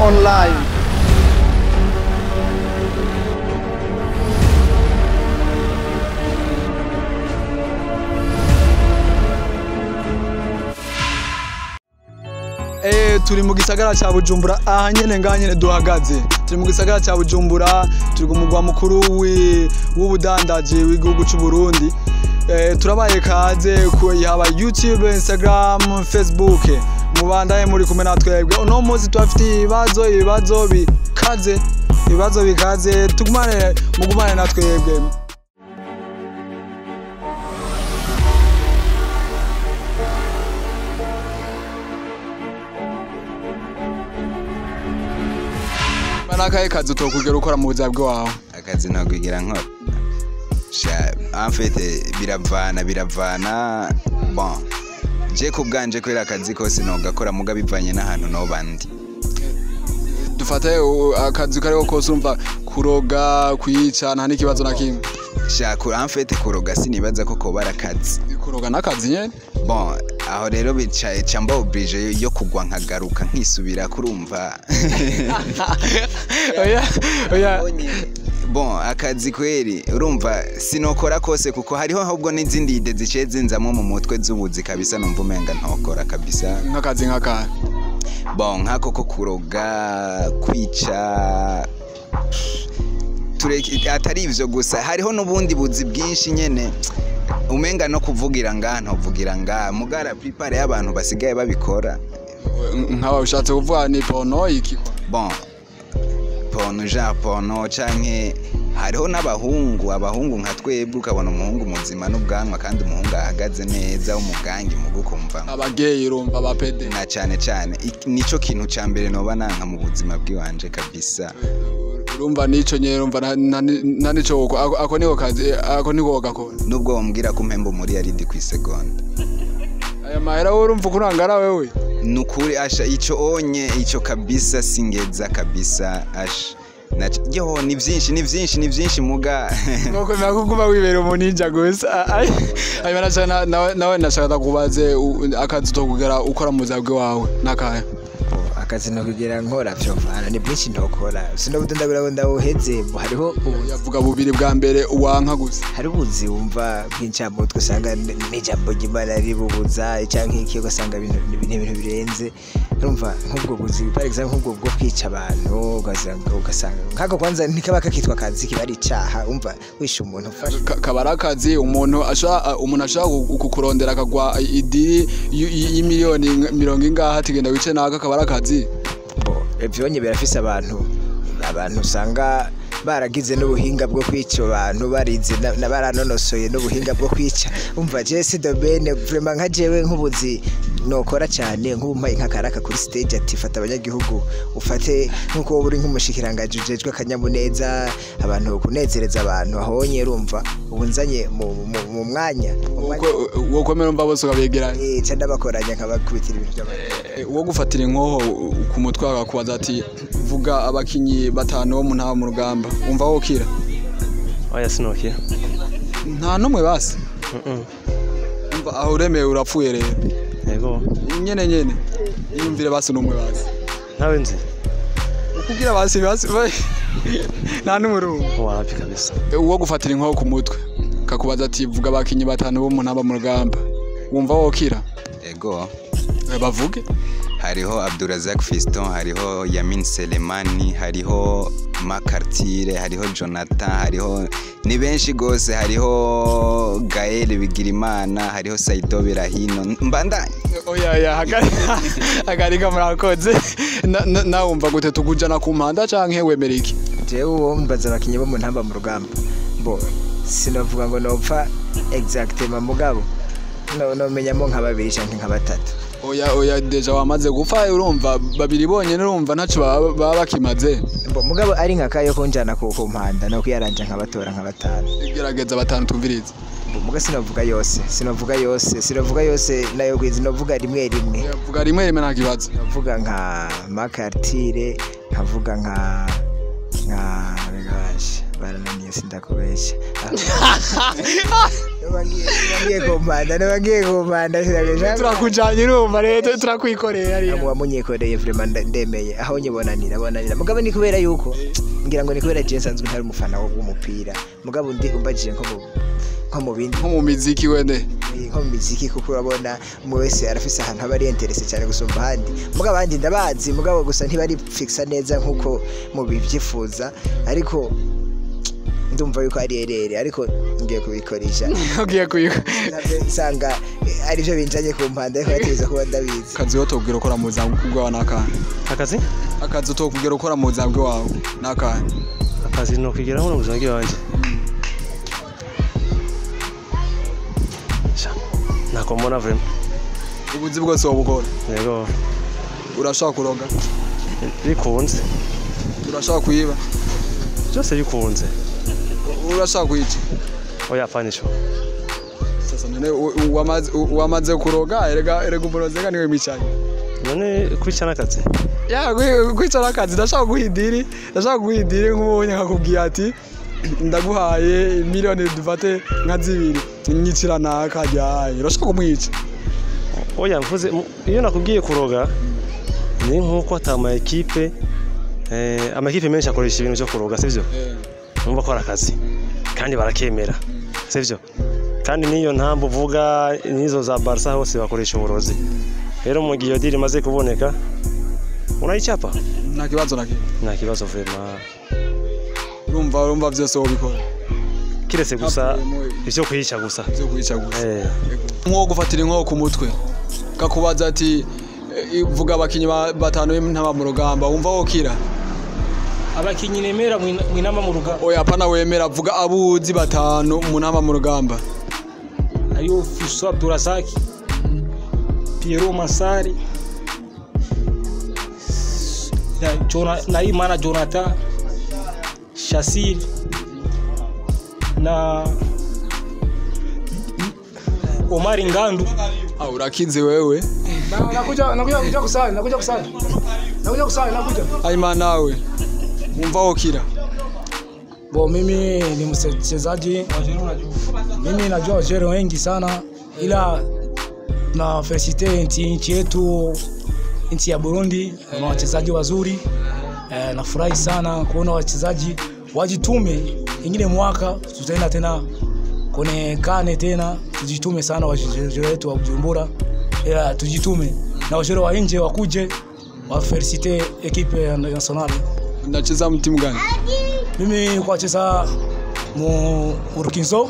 Online. Turi mu gisagara ca Bujumbura, aha nyene ngaha nyene duhagaze. Turi mu gisagara ca Bujumbura, turi ku mugwa mukuru w'ubudandaji w'igihugu c'u Burundi. Turabaye kaze ku yaba YouTube, Instagram, Facebook. Mubandaye muri kumwe natwebwe. Uno munsi turafite ibibazo bikaze, ibibazo bikaze, tugumane mugumane natwebwe. Nakaye kazi utokugera ukora mu buzima bwawe? Akazi ntakwigira nkora. En fait biravana bon. Je kubganje kwera akazi kose nogakora muga bivanye n'ahantu no bandi. Dufate akazi kariko kose urumva kuroga, kwica nta n'ikibazo na kimwe. En fait kuroga sinibaza ko kobara akazi. Kuroga nakazi nyene? Bon, aho rero bicaye camba oblige yo kugwa nkagaruka nkisubira kurumva. Oya, oya. Bon, akazi kweri urumva sinokora kose kuko hariho ahubwo n'izindi ide zice zinzamwo mu mutwe z'ubuzi kabisa, numva umenga ntokora kabisa. Nk'akazi nk'akahe? Bon, nk'ako ko kuroga, kwica, atari ivyo gusa, hariho n'ubundi buzi bwinshi nyene umenga no kuvugira ngaha ntovugira ngaha mugara prepare y'abantu basigaye babikora. Nk'aba ushatse kuvuga ni porno iki? Bon, porno ja porno canke hariho n'abahungu, abahungu nka twebwe ukabona umuhungu muzima n'ubwanwa kandi umuhungu ahagaze neza w'umugangi mugukumva abageyi urumva abapede na cane cane nico kintu ca mbere noba nanka mu buzima bwiwanje kabisa. Urumva nico nyene urumva na nico ako niko kazi ako niko gakora. Nubwo wombwira ko mpemba muri yaridi ku isegonda. Aya mahera urumva kurangara wewe? Nukuri asha ico onye ico kabisa singeza kabisa asha. Yo ni vyinshi ni vyinshi ni vyinshi muga. Nuko nakuguma wibera umuninja gusa. Ayo nashaka nawe nashaka kubaze akazi tokugera ukora mu buzima bwawe nakahe? Akazi nokugera nkora vyovana ni bwinshi ntokora sinobudondagura ndawuheze. Hariho yavuga bubiri bwa mbere uwanka gusa. Hari ubuzi wumva bw'incamutwe usanga n'ijambo ry'Imana ribubuza canke iki ugasanga ibintu birenze. Urumva nk'ubwo buzi par exemple nk'ubwo bwo kwica abantu ugasanga nkako kwanza ntikaba kakitwa kazi kiba ari icaha. Umva wishe umuntu ufashe kabara akazi umuntu ashaka kukurondera akagwa idiri y'imiliyoni 100 ingaha tigenda wice naka kabara akazi. Ivyonye birafise abantu usanga baragize n'ubuhinga bwo kwica abantu barize na baranonosoye n'ubuhinga bwo kwica. Umva je si domaine vraiment nka jewe nk'ubuzi nokora cyane nk'ubumpaye nkakaraka kuri stage ati fata abanyagihugu ufate nkuko wowe uri nk'umushikiranganje ujejwe akanyamuneza abantu kunezereza abantu ahonye urumva ubunzanye mu mwanya wo komera umva bose ukabegeranya ca ndabakoranya nkabakubitira ibintu by'abantu. Wo gufatira inkoho ku mutwe akakubaza ati vuga abakinyi batanu bo mu ntaba mu rugamba, umva wokira? Oya sinokira. Nta numwe basi? Umva aho uremeye urapfuye rero. Yego. Nyene nyene. Iyumvire basi numwe basi. Ntawe nzi. Ukugira basi nta numwe urumva. Wapi kabisa. Uwo gufatira inkoho ku mutwe kakubaza ati vuga abakinyi batanu bo mu ntaba mu rugamba, wumva wokira? Yego. Bavuge. Hariho Abdurazak Fiston, hariho Yamin Selemani, hariho Makartire, hariho Jonathan, hariho ni benshi gose, hariho Gael Bigirimana, hariho Saido Berahino. Mbandanye. Oya oya hagarika murakoze. Na wumva gute tukujana ku mpanda canke wemera iki? Jewe uwo mbaza abakinyi bo mu ntamba mu rugamba. Bo sinavuga ngo nopfa exactement mugabo no menyamo nka babiri canke nka batatu. Oya oya deja wamaze gupfa urumva babiri bonyene urumva ntaco baba bakimaze. Mbo mugabo ari nka kayo konjana ku mpanda no kuyaranja nka batora nka batanu. Igerageza batanu tumvirize. Mbo sinavuga yose, sinavuga yose, sinavuga yose nayo kwizi novuga rimwe rimwe. Yavuga rimwe rimwe nta kibazo. Navuga nka Makartire, nkavuga nka Begaje barananiye. Sindakubesha. Nabagiye kumpanda sinabesha. Turakujanye urumva rero turakwikoreye hariya. Abo wamunyikoreye vraiment ndemeye aho nyibonanira bonanira. Mugabo ni kubera yuko ngira ngo ni kubera je nsanzwe ntari umufana w'umupira. Mugabo ndi umbajije nko mu bindi nko mu miziki wende nko mu miziki, kuko urabona umwe wese arafise ahantu aba ari interesse cyane gusumba ahandi. Mugabo abandi ndabazi, mugabo gusa ntibari fixa neza nkuko mubivyifuza, ariko ndumva yuko ari erere, ariko ngiye kubikoresha. Ugiye kuyiko nsanga ari byo binjanye ku mpanda, ariko yategeza kuba ndabizi. Akazi utobwira ukora mu buzima bwawe n'akandi. Akazi? Akazi utobwira ukora mu buzima bwawe n'akandi. Akazi no kwigeraho mu buzima bwanjye. Nako mbona vraiment. Ubuzi bwose wabukora? Yego. Urashaka kuroga? Bikunze. Urashaka kuyiba? Byose bikunze. Urashaka kuyica? Oya panisho. Sasa none wamaze kuroga erega umurozi niwe micaye. None kwica nakazi? Ya kwica nakazi ndashaka guhidiri, ndashaka guhidiri nk'ubonye nkakubwiye ati ndaguhaye miliyoni dufate nka zibiri nyicira nakajya, urashaka kumwica? Oya mvuze iyo nakubwiye kuroga ni nkuko atama equipe amakipe menshi akoresha ibintu byo kuroga, sivyo? Numva ko arakazi kandi barakemera, sivyo? Kandi niyo ntambo uvuga nizo za Barca hose bakoresha uburozi. Rero mu gihe deal imaze kuboneka unayichapa? Nta kibazo na kimwe. Nta kibazo vraiment. Urumva byose wobikora. Kiretse gusa ivyo kwica gusa. Ivyo kwica gusa. Nko gufatira inko ku mutwe. Kakubaza ati vuga abakinyi batanu b'intama mu rugamba wumva wokira? Abakinyi nemera mwinama mu rugamba. Oya pana wemera vuga abuzi batanu mu ntama mu rugamba. Ayo Fiso Abdurazaki, Piero Masari, Naimana Jonathan, Shassir na Omar Ngandu. Ah, urakize wewe. Nakuja kusali, nakuja kusali. Nakuja kusali, nakuja. Aima nawe. Umva wokira. Bo mimi ni mchezaji. Mimi najua wajere wengi sana, ila na felicite nchi yetu, nchi ya Burundi, na wachezaji wazuri. Nafurahi sana kuona wachezaji wajitume. Ingine mwaka tutaenda tena kone kane tena, tujitume sana wachezaji wetu wa Bujumbura, ila tujitume na wachezaji wa nje wakuje wa felicite equipe nationale. Unacheza timu gani? Mimi kwa cheza mu Urkinzo.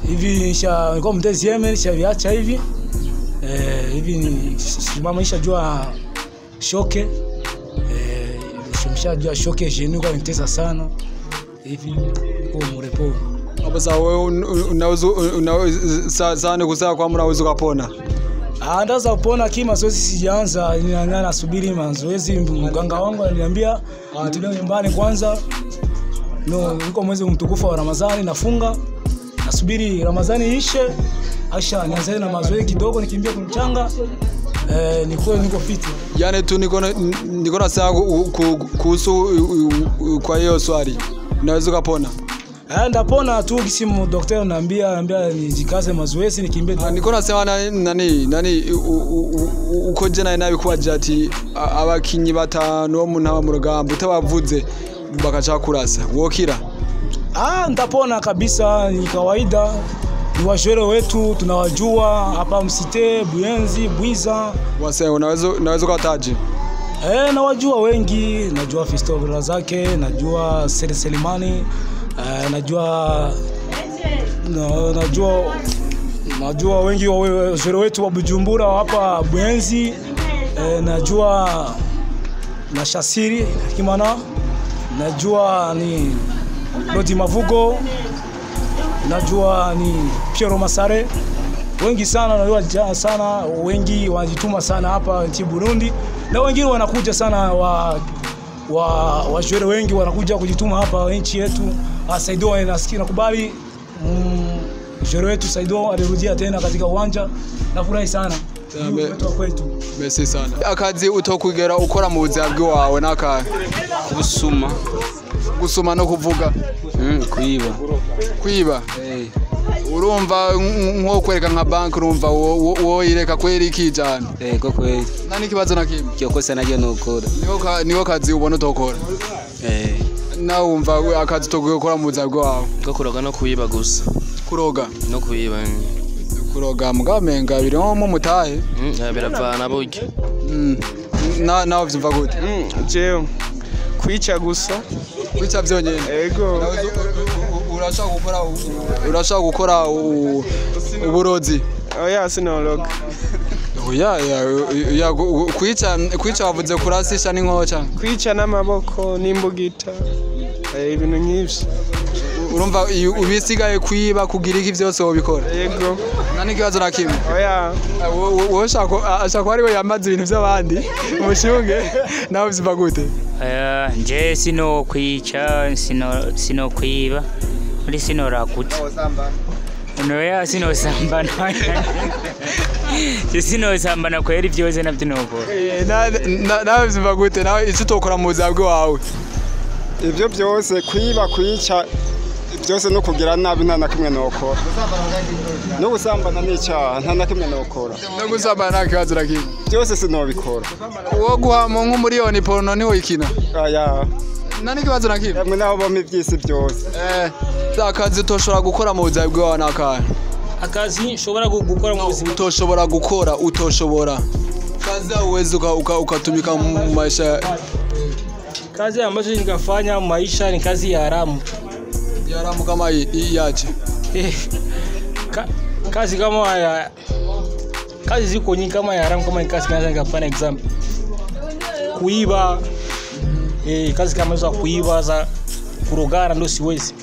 Hivi nisha nilikuwa mdeuxième, nisha viacha hivi. Hivi mama nisha jua shoke. Nisha shoke jenu kwa nitesa sana. Hivi niko murepo. Hapo sawa wewe unaweza sana kusema kwamba unaweza kupona. Ah, ndaza kupona kima mazoezi sijaanza, nina nasubiri mazoezi. Mganga wangu aliniambia nitulie nyumbani kwanza. No, niko mwezi mtukufu wa Ramadhani nafunga. Nasubiri Ramadhani ishe, aisha nianze na mazoezi kidogo nikimbie kumchanga. Niko fit. Yani tu niko na saa kuhusu kwa hiyo swali. Unaweza kupona? Ndapona tu kisimu daktari ananiambia nijikaze mazoezi nikimbie. Niko nasema nani uko je naye nabikubaje ati abakinyi batanu bo mu ntaba mu rugamba utabavuze bakaca kurasa wokira? Ndapona kabisa, ni kawaida. Ni wajere wetu tunawajua hapa Msite, Buyenzi, Bwiza. Wase unaweza kutaje? Nawajua wengi, najua Fisto Razake, najua Sele Selimani, najua wengi wa wajere wetu wa Bujumbura hapa Buyenzi, najua na Shasiri Kimana, najua ni Lodi Mavugo, najua ni Piero Masare. Wengi sana najua sana, wengi wanajituma sana hapa nchi Burundi, na wengine wanakuja sana wajere wengi wanakuja kujituma hapa nchi yetu. Saido nasikia nakubali jere wetu Saido alirudia tena katika uwanja, nafurahi sana. Kwetu. Merci sana. Akazi utokugera ukora mu buzima bwawe nakahe? Gusuma. Gusuma no kuvuga. Kwiba. Kwiba. Urumva nko kwereka nka bank, urumva wo ireka kwera ikijana. Yego kweri. Nta n'ikibazo na kimwe. Iryo kosa naryo nokora. Niho kazi ubona utokora. Nawe wumva akazi utokora mu buzima bwawe. Ko kuroga no kuyiba gusa. Kuroga no kuyiba. Kuroga mugamenga birimo mu mutahe. Biravana burya. Nawe vyumva gute? Jewe kwica gusa. Kwica vyonyene. Ego. Urashaka gukora uburozi? Oya, sinoroga. Oya, ya kwica wavuze kurasisha n'inkoca. Kwica n'amaboko n'imbugita. Ibintu nk'ivyo. Urumva ubisigaye kwiba kugira iki vyose wobikora. Yego. Nta n'ikibazo na kimwe. Oya. Wowe ashaka ari we yamaze ibintu by'abandi umushinge nawe vyumva gute? Nje sino kwica, sino kwiba, muri sino rakuta. Noya sino sambana. Sino sambana kweri vyose navyo nokora. Nawe vyumva gute? Nawe ico utokora mu buzima bwawe? Ivyo byose kwiba, kwica byose no kugira nabi nta na kimwe nokora. No gusambana n'icyaha nta na kimwe nokora. No gusambana nta kibazo na kimwe. Byose sinobikora. Uwo guha mu nk'umuriyoni porno niho ikina. Aya. Nta n'ikibazo na kimwe. Mwe naho bamwe ibyisi byose. Akazi utoshobora gukora mu buzima bwawe nakahe? Akazi nshobora gukora mu buzima utoshobora gukora, utoshobora. Kazi uwezi ukatumika mu maisha. Kazi ambazo nikafanya maisha ni kazi ya haramu. Ya haramu kama iache. Kazi kama ya kazi ziko nyingi kama ya haramu, kama kazi naweza nikafanya example. Kuiba. Kazi kama hizo kuiba za kurogana ndio siwezi.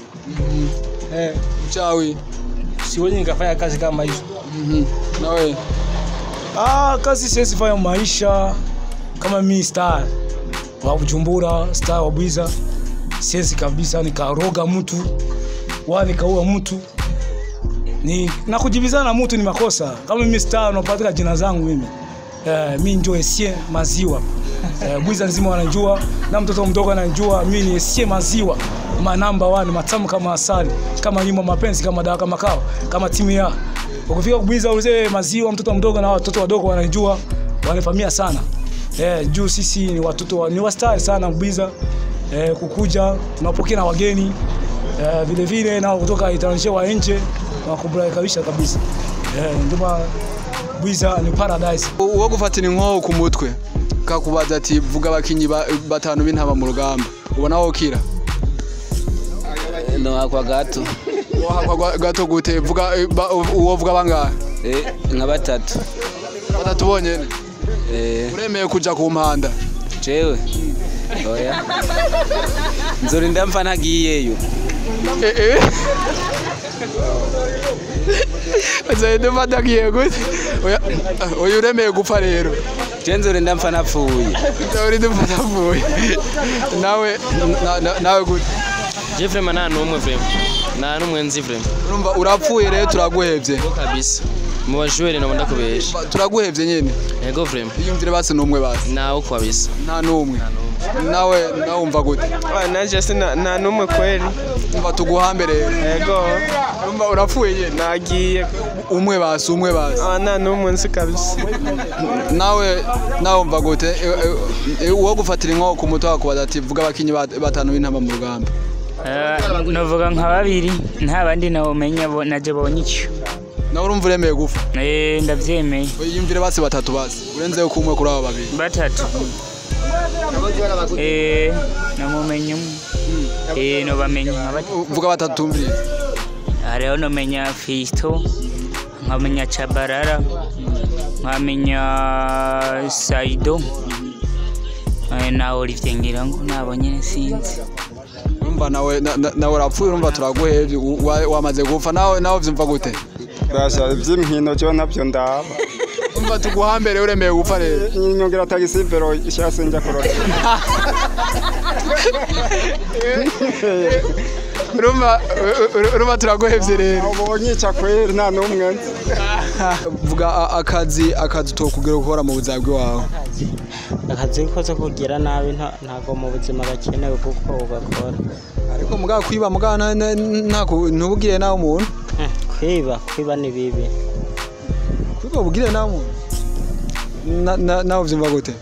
Mchawi. Siwezi nikafanya kazi kama hizo. Na wewe? Kazi siwezi fanya maisha kama mimi star wa Bujumbura, star wa Bwiza. Siwezi kabisa nikaroga mtu wala nikaua mtu. Ni na kujibizana na mtu ni makosa. Kama mimi star unapata jina zangu mimi. Mimi ndio Esie Maziwa. Bwiza nzima wanajua na mtoto mdogo anajua mimi ni Esie Maziwa. Ma number 1, matamu kama asali, kama nyimbo mapenzi, kama dawa, kama kawa, kama timu ya. Ukifika Bwiza uze Maziwa, mtoto mdogo na watoto wadogo wanajua, wanafamia sana. Juu sisi ni watoto ni wa star sana Bwiza. Kukuja tunapokea na wageni vile vile na kutoka étranger wa nje wakubarikisha kabisa. Ndio Bwiza ni paradise. Uwo gufatira inkoho ku mutwe kakubaza ati vuga abakinyi batanu b'intama mu rugamba, ubona wokira? No hakwa gato. Hakwa gato gute? Vuga uwo vuga bangahe? Nka batatu. Batatu bonyene. Uremeye kuja ku mpanda? Jewe. Oya. Nzorinda mfa ntagiyeyo. Nzorinda mfa ntagiye gute? Oya, oya uremeye gupfa rero. Je nzorinda mfa napfuye. Nzorinda mfa napfuye. Nawe nawe gute? Je vraiment nta numwe vraiment. Nta numwe nzi vraiment. Urumva urapfuye rero turaguhevye. Kabisa. Mu bajwere no ndakubesha. Turaguhevye nyene. Yego vraiment. Iyumvire basi numwe basi. Nawe kwabisa. Nta numwe. Nawe nawe gute? Nanje sina nta numwe kweli. Umva tuguhambe rero. Yego. Urumva urapfuye nyene. Nagiye. Umwe basi, umwe basi. Nta numwe nzi kabisa. Nawe nawe umva gute? Uwo gufatira inko ku mutwe wakubaza ati vuga abakinyi batanu b'intama mu rugamba. Novuga nka babiri nta bandi nawumenya naje bonye icyo. Nawe urumva uremeye gupfa? Ndavyemeye. Iyumvire basi batatu basi. Urenzeyo kumwe kuri abo babiri. Batatu. Namumenye umwe. No bamenye nka batatu. Vuga batatu tumvire. Hariho nomenya Fisto, nkamenya Chabarara, nkamenya Saido, na Olivier ngira ngo nabo nyene sinzi. Urumva nawe nawe urapfuye, urumva turaguhevye wamaze gupfa. Nawe nawe vyumva gute? Basha ivy'inkino cyo navyo ndaba. Umva tuguhambere uremeye gupfa rero. Nyongera taxi vero ishase nja kurora. Urumva turaguhevye rero. Ubonyica kweri nta n'umwe nzi. Vuga akazi utokugera gukora mu buzima bwawe. Akazi kose kugira nabi ntago mu buzima gakenewe kuko ugakora. Ariko mugabo kwiba mugabo ntubugire nawe umuntu. Kwiba ni bibi. Kwiba ubugire nawe umuntu. Nawe uvyumva gute?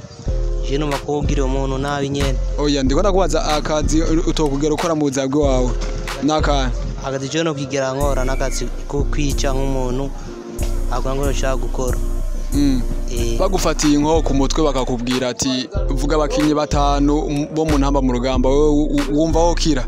Je numva ko ugira umuntu nabi nyene. Oya ndiko ndakubaza akazi utokugera ukora mu buzima bwawe. Naka akazi je no kwigira nkora nakazi ko kwica nk'umuntu avuga ngo nshaka gukora. Bagufatiye inko ku mutwe bakakubwira ati vuga abakinyi batanu bo mu ntamba mu rugamba, wewe wumva wokira?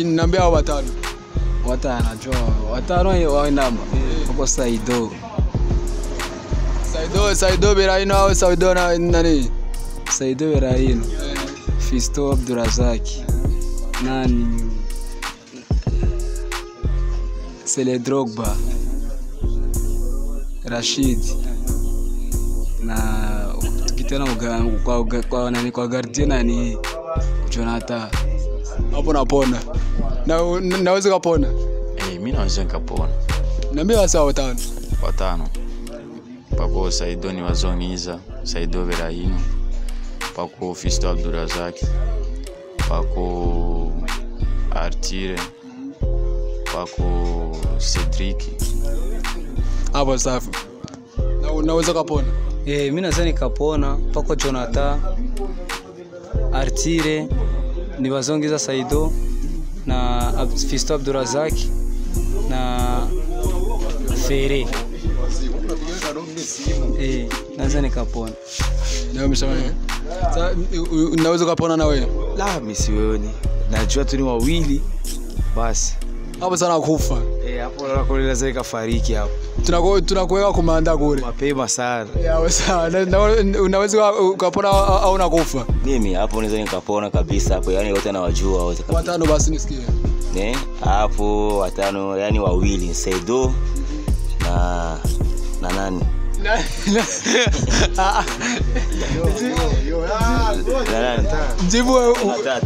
Niambie hao watano. Watano najua. Watano wa namba. Wako Saido. Saido Beraino au Saido na nani? Saido Beraino. Fisto Abdurazaki. Nani? Sele Drogba. Rashid. Na tukitana kwa nani kwa guardian nani? Jonathan. Hapo napona. Na naweza kupona? Mimi naweza nikapona. Niambie wasa watano. Watano. Pako Saido ni Wazongiza, Saido Berahino, pako Fisto Abdurazaki, pako Artire, pako Cedric. Hapo safi. Na unaweza kupona? Mimi naweza nikapona. Pako Jonathan, Artire, ni Wazongiza Saido na Fisto Abdurazaki na Fere. Naweza nikapona. Nawe mshamani. Sasa unaweza kupona na wewe? La, mimi sioni. Najua tu ni wawili basi. Hapo sana kufa. Hapo naona kule naweza nikafariki hapo. Tunakuweka kumanda kule. Mapema sana. Ya sawa. Unaweza kupona au unakufa? Mimi hapo naweza nikapona kabisa hapo. Yaani wote nawajua wote kabisa. Watano basi nisikie. Ne? Hapo watano, yani wawili Saido na nani? Jibu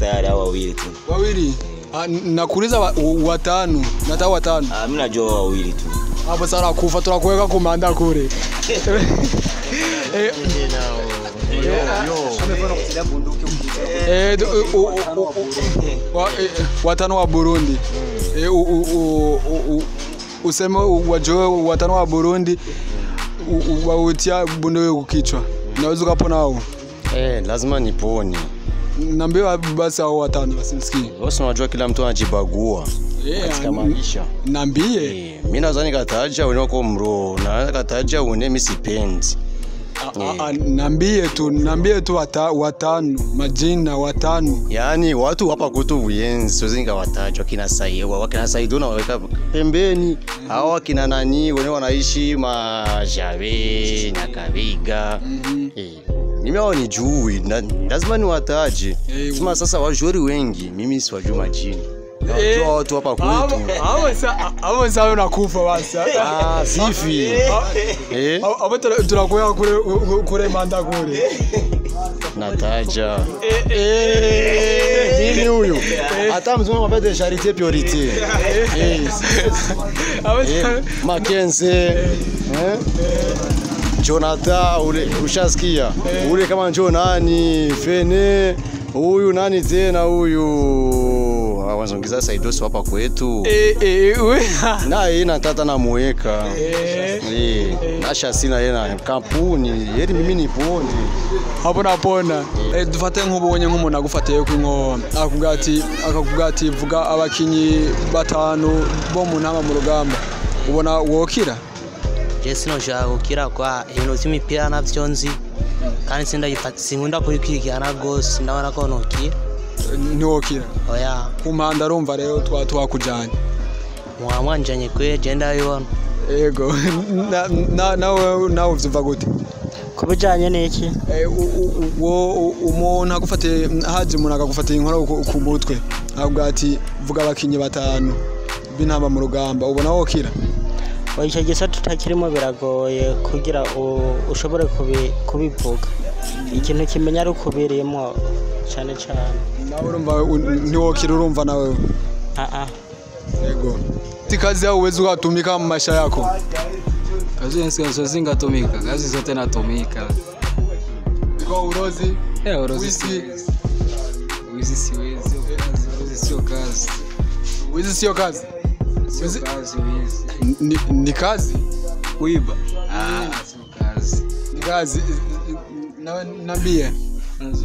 tayari hao wawili tu. Wawili? Nakuuliza watano, nataka watano. Mimi najua wawili tu. Hapo sana kufa tunakuweka kumanda kule. Watano wa Burundi. Useme wajue watano wa Burundi wautia bunduki kukichwa. Naweza kupona hao? Lazima nipone. Naambiwa basi hao watano basi nisikie. Wewe unajua kila mtu anajibagua katika maisha. Niambie. Mimi nadhani kataja wewe wako mro, na kataja wewe mimi sipendi. Niambie tu watano, majina watano. Yaani watu hapa kwetu Buyenzi siwezi nikawataja kina Saido, wakina Saido na waweka pembeni. Hao kina nani wenyewe wanaishi Majabe, Nyakabiga. Mimi hao nijui, lazima niwataje. Sema sasa wajori wengi, mimi siwajui majina. Najua watu hapa kwetu. Hapo sasa unakufa basi. Sifi. Hapo tunakuwa kule manda kule. Nataja. Nini huyu? Hata mzungu anapenda charité priorité. Mackenzie. Jonathan ule ushasikia. Ule kama njoo nani? Fene. Huyu nani tena huyu? Wanzongeza Saido hapa kwetu. Na yeye na tata na muweka. Na shasi na yeye na kampuni. Yeye mimi nipone. Hapo napona. Dufate nk'ubonye nk'umuntu agufatiye ku inko akakubwira ati vuga abakinyi batanu bo mu ntamba mu rugamba. Ubona wokira? Je sinoshaka gukira kwa ibintu by'imipira navyo nzi. Kandi sinkunda kubikurikirana gose ndabona ko nokira. Ntiwokira? Oya. Ku mpanda arumva rero twakujanye. Mwamwanjanye kwe je ndabibona. Yego. Nawe uvyumva gute? Kubijanye n'iki? Umuntu agufatiye haje umuntu akagufatiye inkora ku mutwe. Ahubwo ati vuga abakinyi batanu b'intamba mu rugamba, ubona wokira? Icyo gisata utakirimo biragoye kugira ushobore kubivuga. Ikintu kimenya ari ukubirimo cyane cyane. Nawe urumva ntiwokira, urumva nawe? Yego. Kazi yao uwezi ukatumika mu maisha yako? Kazi siwezi ngatumika, kazi zote natumika. Kwa urozi? Urozi siwezi. Wizi siwezi, urozi sio kazi. Wizi sio kazi? Sio kazi wizi. Ni kazi? Kuiba? Sio kazi. Ni kazi. Nambie.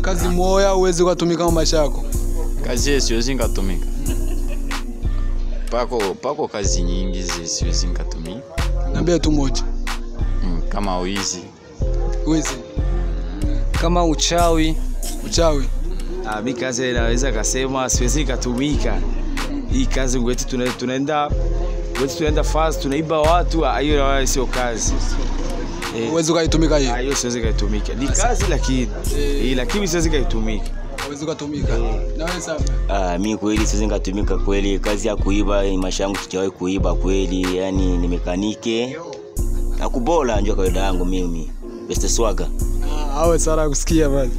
Kazi moya uwezi ukatumika mu maisha yako? Kazi siwezi ngatumika. Pako kazi nyingi siwezi ngatumika. Nambie tu moja. Kama wizi. Wizi. Kama uchawi. Uchawi. Mi kazi naweza kasema siwezi katumika. Hii kazi wetu tunaenda fast, tunaiba watu, hiyo sio kazi. Uwezi ukaitumika hiyo? Hiyo siwezi kaitumika. Ni kazi lakini lakini siwezi kaitumika. Uwezi ukatumika. Na wewe sasa? Mimi kweli siwezi ngatumika kweli. Kazi ya kuiba maisha yangu sijawahi kuiba kweli. Yani ni mekanike. Na kubola ndio kawaida yangu mimi. Best Swaga. Awe sara kusikia basi.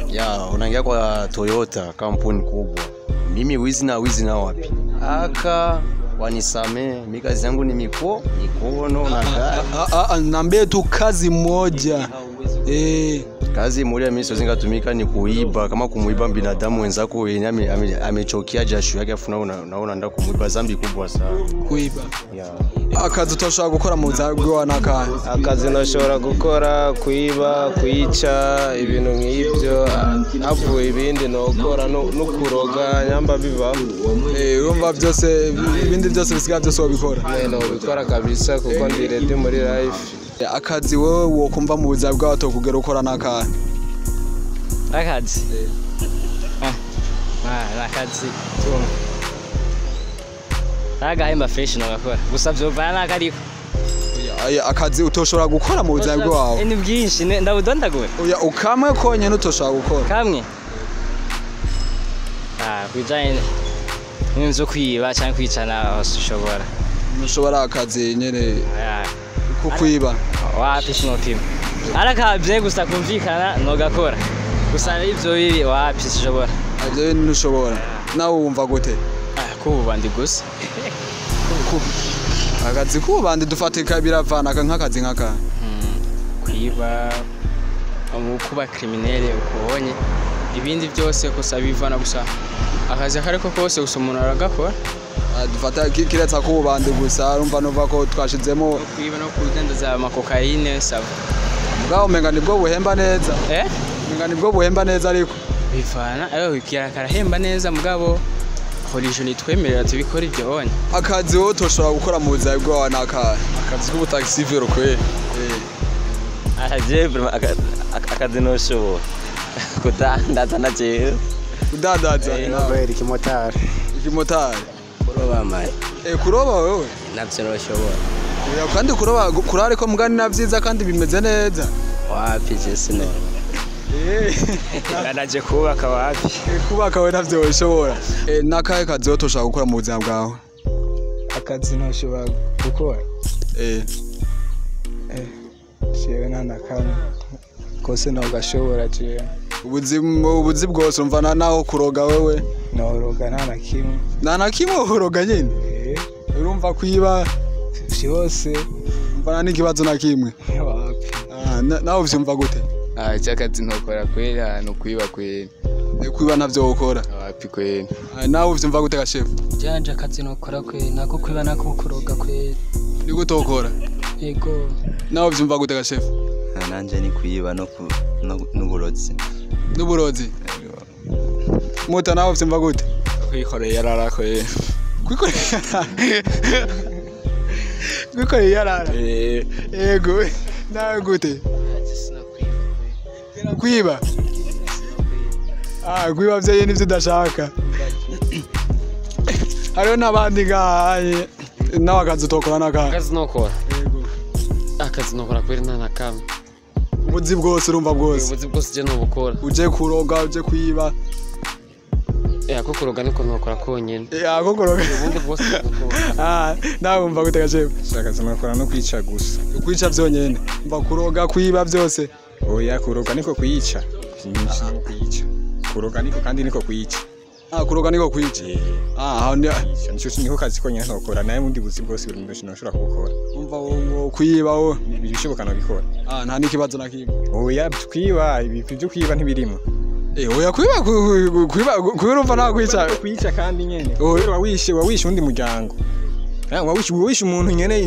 Ya, unaingia kwa Toyota, kampuni kubwa. Mimi wizi na wapi? Aka wanisamee, mimi kazi yangu ni mikono na gari. Niambie tu kazi moja. Kazi moja mimi siwezi ngatumika ni kuiba. Kama kumuiba binadamu wenzako yenye amechokia jasho yake afu na unaenda kumuiba, zambi kubwa sana. Kuiba. Akazi utoshobora gukora mu buzima bwawe nakahe? Akazi nashobora gukora kuiba, kuyica, ibintu nk'ibyo, havuye ibindi nokora no kuroga nyamba biva. Urumva byose ibindi byose bisigaye byose wabikora? No bikora kabisa kuko ndi ready muri life. Akazi wowe wokumva mu buzima bwawe tokugera ukora nakahe? Akazi? Akazi tumwe. Agahemba fresh no gakora. Gusa vyovana nakariko. Akazi utoshobora gukora mu buzima bwawe? Ni byinshi ndabudondagura. Oya, ukamwe konyene utoshobora gukora. Kamwe? Kwijanye n'inzu kwiba cyangwa kwicana ushobora. Mushobora akazi nyene kukwiba. Wapi sinopima. Arakabye gusa kumvikana no gakora. Gusa ivyo bibi wapi sishobora. Ivyo ntushobora. Nawe wumva gute? Kubandi gusa. Akazi kubandi dufatika biravana nk'akazi nk'aka. Kwiba, kuba criminel ukubonye ibindi byose gusa bivana gusa. Akazi kariko kose gusa umuntu aragakora. Dufata kiretsa kubandi gusa urumva nova ko twashizemo kwiba no kudandaza amakokaine sava. Mugabo umenga nibwo buhemba neza. Umenga nibwo buhemba neza ariko bivana karahemba neza mugabo religion itwemerera tubikora ibyo bonye. Akazi wowe utoshobora gukora mu buzima bwawe nakahe? Akazi k'ubutaxi vero kweli. Akazi noshobora kudandaza na jewe. Kudandaza? Kweli kimotari. Ikimotari. Kuroba mari. Kuroba wewe? Navyo noshobora. Oya, kandi kuroba kurare ko mugani na vyiza kandi bimeze neza. Wapi je sino. Naje kubaka wapi? Kubaka we navyo ushobora. Nakahe kazi utoshobora gukora mu buzima bwawe? Akazi noshobora gukora? Jewe nta kose nogashobora jewe. Ubuzi bwose umva naho kuroga wewe? Noroga nta na kimwe. Nta na kimwe uroga nyine? Urumva kwiba byose umva n'ikibazo na kimwe. Wapi? Nawe uvyumva gute? Icyakazi ntokora kweli no kwiba kweli. Kwiba navyo ukora? Wapi kweli. Nawe uvyumva gute ka chef? Janje akazi nokora kweli nako kwiba nako kuroga kweli. Ni gute ukora? Yego. Nawe uvyumva gute ka chef? Nanje ni kwiba no n'uburozi. N'uburozi? Muta nawe uvyumva gute? Kwikoreye yarara kweli. Kwikoreye yarara? Yego. Nawe gute? Kwiba? Kwiba vyaye nivyo udashaka. Hariho n'abandi ngahaye nawe akazi utokora n'akahe? Akazi nokora? Yego. Akazi nokora kweli nta na kamwe. Ubuzi bwose urumva bwose? Ubuzi bwose je nobukora. Uje kuroga, uje kwiba. Ako kuroga niko nokora konyene. Ako kuroga. Ubundi bwose Ah, nawe umva gute gashefu? Shaka nakora no kwica gusa. Kwica vyonyene. Umva kuroga kwiba byose. Oya kuroga niko kwica. Kwica. Kuroga niko kandi niko kwica. Ah, kuroga niko kwica. Ah, nico niko kazi konyene ntokora naye ubundi buzi bwose buri muntu nshobora kubukora. Umva wowe kwiba wowe ibishoboka nabikora. Ah, nta n'ikibazo na kimwe. Oya kwiba ibyo kwiba ntibirimo. Oya kwiba kwiba urumva nta kwica. Kwica kandi nyene. Oya wawishe undi muryango. Wawishe umuntu nyene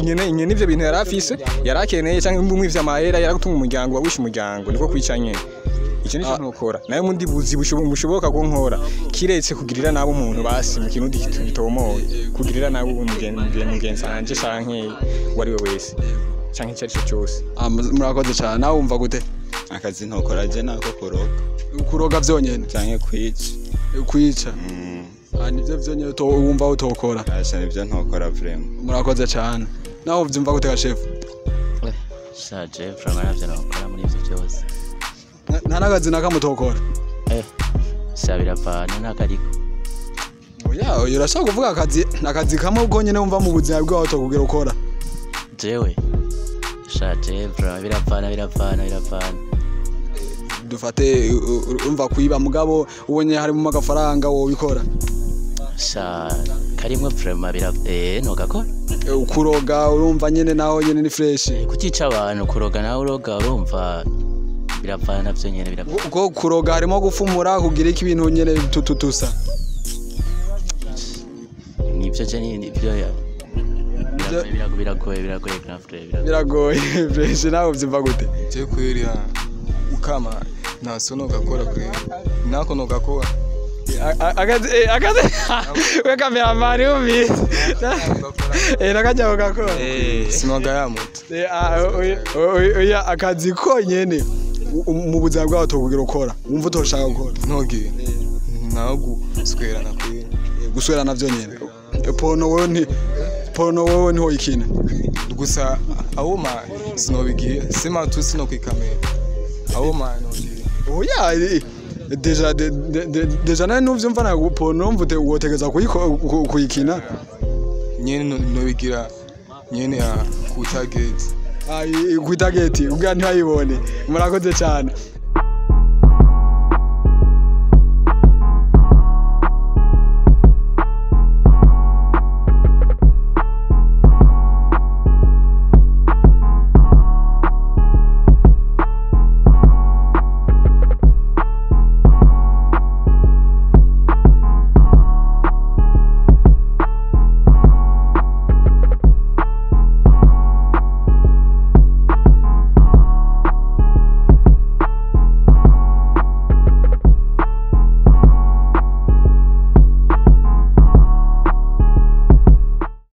ivyo bintu yarafise yarakeneye canke umwivye amahera yaragutunga umuryango wawishe umuryango niko kwica nyene. Icyo nico ntokora. Nayo mundi buzi bushoboka ko nkora kiretse kugirira nabo umuntu basi mu kintu gitomoye kugirira nabo umugenzi anje canke wari we wese canke icyo ari cyo cyose. Murakoze cyane. Nawe wumva gute? Akazi ntokora je nako kuroga. Kuroga vyonyene canke kwica. Kwica. Nivyo vyonyene to wumva utokora. Asha nivyo ntokora vraiment. Murakoze cyane. Nawe uvyumva gute ga chef? Sha je vraiment navyo nokora muri ivyo byose. Nta nagazi nakamutokora. Sha biravana nakariko. Oya, urashaka kuvuga akazi kamwe ubwo nyene wumva mu buzima bwawe utokugera ukora. Jewe. Sha je vraiment biravana. Dufate urumva kwiba mugabo ubonye hari mu magafaranga wowe bikora. Sha karimwe vraiment nogakora. Kuroga urumva nyene naho nyene ni fresh. Kutica abantu kuroga nawe uroga urumva biravana byo nyene biravana. Uko kuroga harimo gufumura kugira iki ibintu nyene tututusa. Nivyo je nivyo biragoye biragoye fresh. Nawe uvyumva gute? Je kweri ukama nta gakora kweri nako no gakora. Akazi we cameraman umvise nakajya gakora sinoga ya muto. Oya akazi konyene mu buzima bwawe tokugira ukora wumva utoshaka gukora ntogiye naho guswerana kweri. Guswerana vyonyene. Porno wewe niho ikina gusa aho ma sinobigiye sima tu sino kwikamera aho ma nogiye. Oya deja nawe nuvyumva na porno mvute wotegeza kuyikina nyene nobigira nyene ya ku target. Ku target ubwa ntayibone. Murakoze cyane.